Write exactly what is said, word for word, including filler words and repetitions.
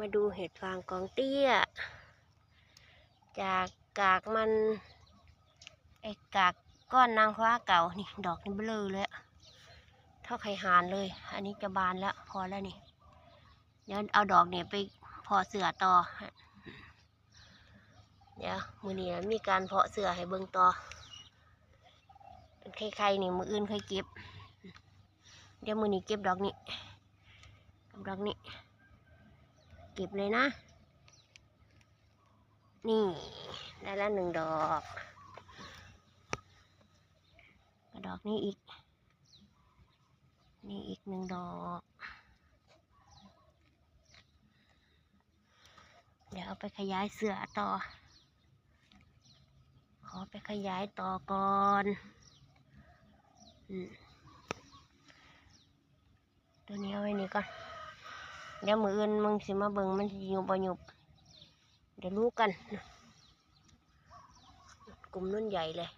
มาดูเห็ดฟางกองเตี้ย จากกากมัน ไอ้กากก้อนนางฟ้าเก่านี่ ดอกนี่เบลอเลยอะ เท่าไข่ห่านเลย อันนี้จะบานแล้ว พอแล้วนี่ เดี๋ยวเอาดอกเนี่ยไปเพาะเสื้อต่อ เดี๋ยวมื้อนี้มีการเพาะเสื้อให้เบิ่งต่อ เป็นไข่ๆนี่ มื้ออื่นค่อยเก็บ เดี๋ยวมื้อนี้เก็บดอกนี้ กับดอกนี้ เก็บเลยนะ นี่ ได้แล้วหนึ่งดอก กับดอกนี้อีก นี่อีกหนึ่งดอก เดี๋ยวเอาไปขยายเสื้อต่อ ขอไปขยายต่อก่อน อืม ตัวนี้เอาไว้นี่ก่อน เดี๋ยวมื้ออื่นมึงสิมาเบิ่งมันสิยุบบ่ยุบ เดี๋ยวรู้กัน กลุ่มนุ่นใหญ่เลย